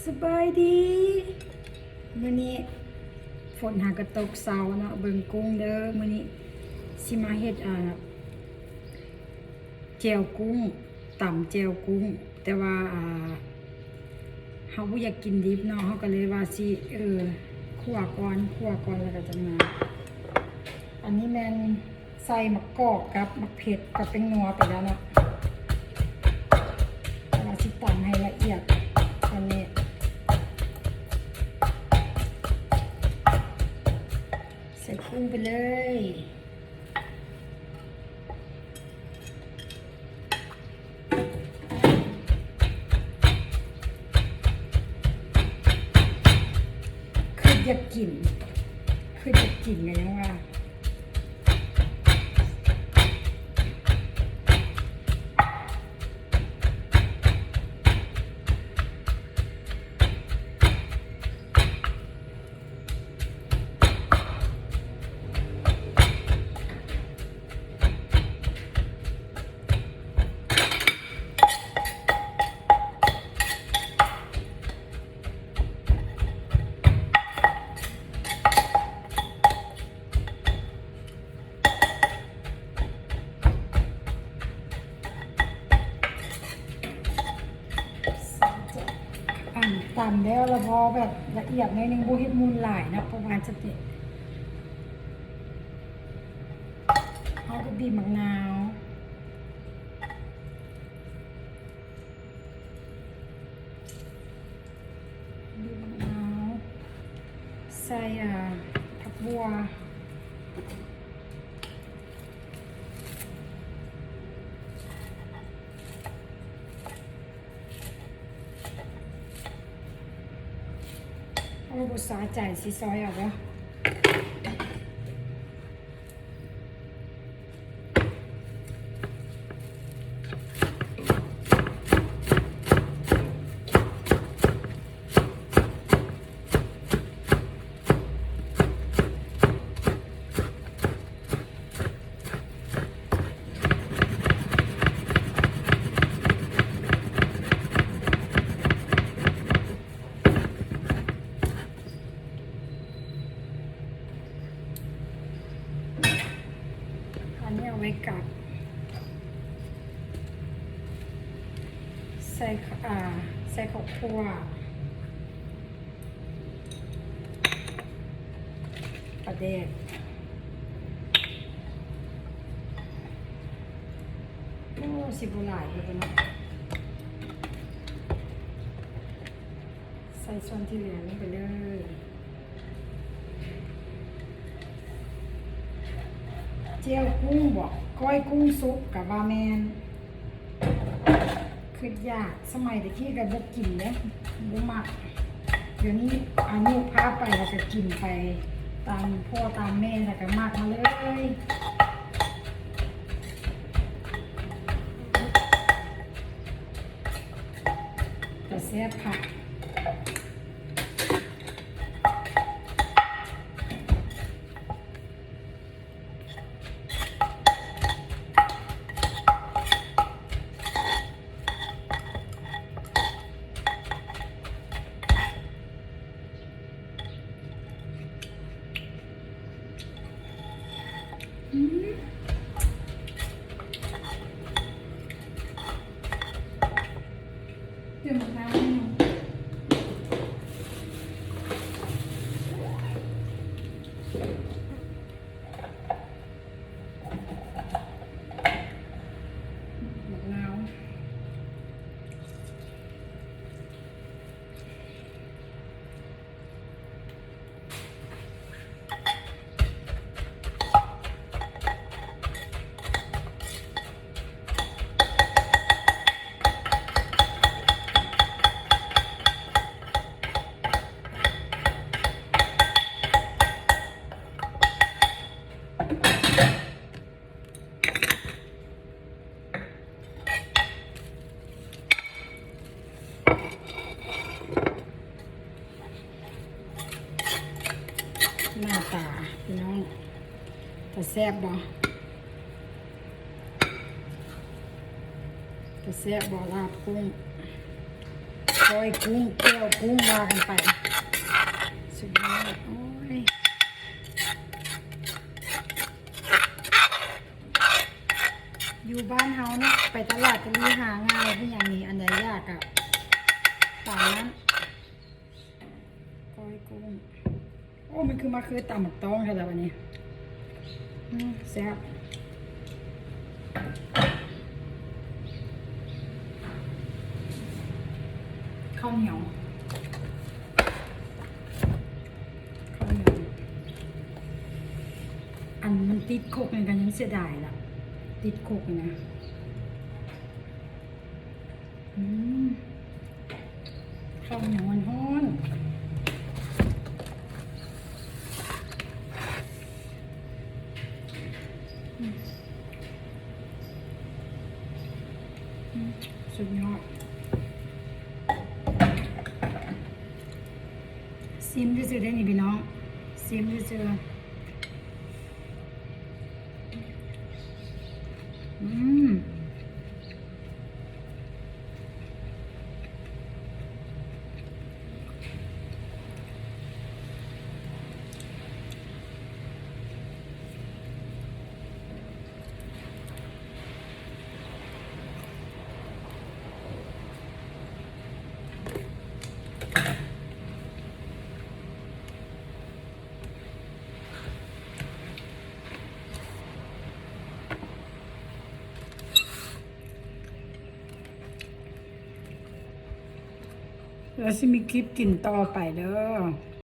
ສະບາຍດີ ມື້ນີ້ຝົນຫາກະຕົກເຊົາເນາະ. ເບິ່ງກຸ້ງເດີ ມື້ນີ້ຊິມາເຮັດ ອ່າ ແຈ່ວກຸ້ງ ຕຳແຈ່ວກຸ້ງ ແຕ່ວ່າ ອ່າ ເຮົາບໍ່ຢາກກິນດິບເນາະ ເຮົາກໍເລີຍວ່າຊິ ເອີ ຂົ້ວກ່ອນ ຂົ້ວກ່ອນແລ້ວກໍຈັ່ງມາ. ອັນນີ້ແມ່ນ ໃສ່ໝາກກອກກັບໝາກເຜັດກັບແປ້ງນົວໄປແລ້ວເນາະ ແຕ່ວ່າຊິຕຳໃຫ້ລະອຽດກວ່ານີ້ ໃສ່ກຸ້ງໄປເລີຍ. ຄືຢາກກິນ ຄືຢາກກິນກໍຍັງວ່າ. ອັນຕຳແລ້ວລະພໍແບບລະອຽດໜ້ອຍໜຶ່ງ ບໍ່ເຮັດໝຸ່ນຫຼາຍເນາະ ປະມານຈະເປັນ ເຮົາກໍບີບໝາກນາວ ບີບໝາກນາວ ໃສ່ ອ່າ ຜັກບົວ. ໂອ້ ບໍ່ສາໃຈ ຊິຊອຍເອົາບໍ່? ອັນນີ້ເອົາໄວ້ກັບ ໃສ່ ອ່າ ໃສ່ເຂົ້າຂົ້ວ ປາແດກ ໂອ້ ຊິບໍ່ຫຼາຍເລີຍເນາະ ໃສ່ສ່ວນທີ່ເຫຼືອລົງໄປເລີຍ. ແຈ່ວກຸ້ງບໍ? ກ້ອຍກຸ້ງສຸກກະວ່າແມ່ນ. ຄິດຢາກ ສະໄໝແຕ່ກີ້ກະບໍ່ກິນເດ້ ບໍ່ມັກ. ດຽວນີ້ອາຍຸພາໄປ ແລ້ວກະກິນໄປຕາມພໍ່ຕາມແມ່ ແລ້ວກະມັກມາເລີຍ. ຕາແຊບຄັກ. ອືມ ເຈີໝາກນາວ ໝາກນາວ. ໜ້າຕາພີ່ນ້ອງ ຕາແຊບບໍ່? ຕາແຊບບໍ່ລາບກຸ້ງ? ແຊ ກ້ອຍກຸ້ງ ແຈ່ວກຸ້ງ ວ່າກັນໄປ ສຸດຍອດ. ໂອ້ຍ ຢູ່ບ້ານເຮົາເນາະ ໄປຕະຫຼາດຕະຫຼີຫາງ່າຍຄືຫຍັງນີ້ ອັນໃດຢາກກະຕາມນັ້ນ. ກ້ອຍກຸ້ງ ໂອ້ ມັນຄືມາຄືຕຳບັກຕ້ອງແທ້ລະບາດນີ້. ອືມ ແຊບ. ເຂົ້າໜຽວ ເຂົ້າໜຽວ ອັນມັນຕິດຄົກນີ້ກະຍັງເສຍດາຍລະ ຕິດຄົກນີ້ນະ. ອືມ ເຂົ້າໜຽວຮ້ອນໆ ອືມ ອືມ ສຸດຍອດ. ຊິມຊື່ໆ ເດ້ນີ້ພີ່ນ້ອງ ຊິມຊື່ໆ. ອືມ ແລ້ວຊິມີຄລິບກິນຕໍ່ໄປເດີ.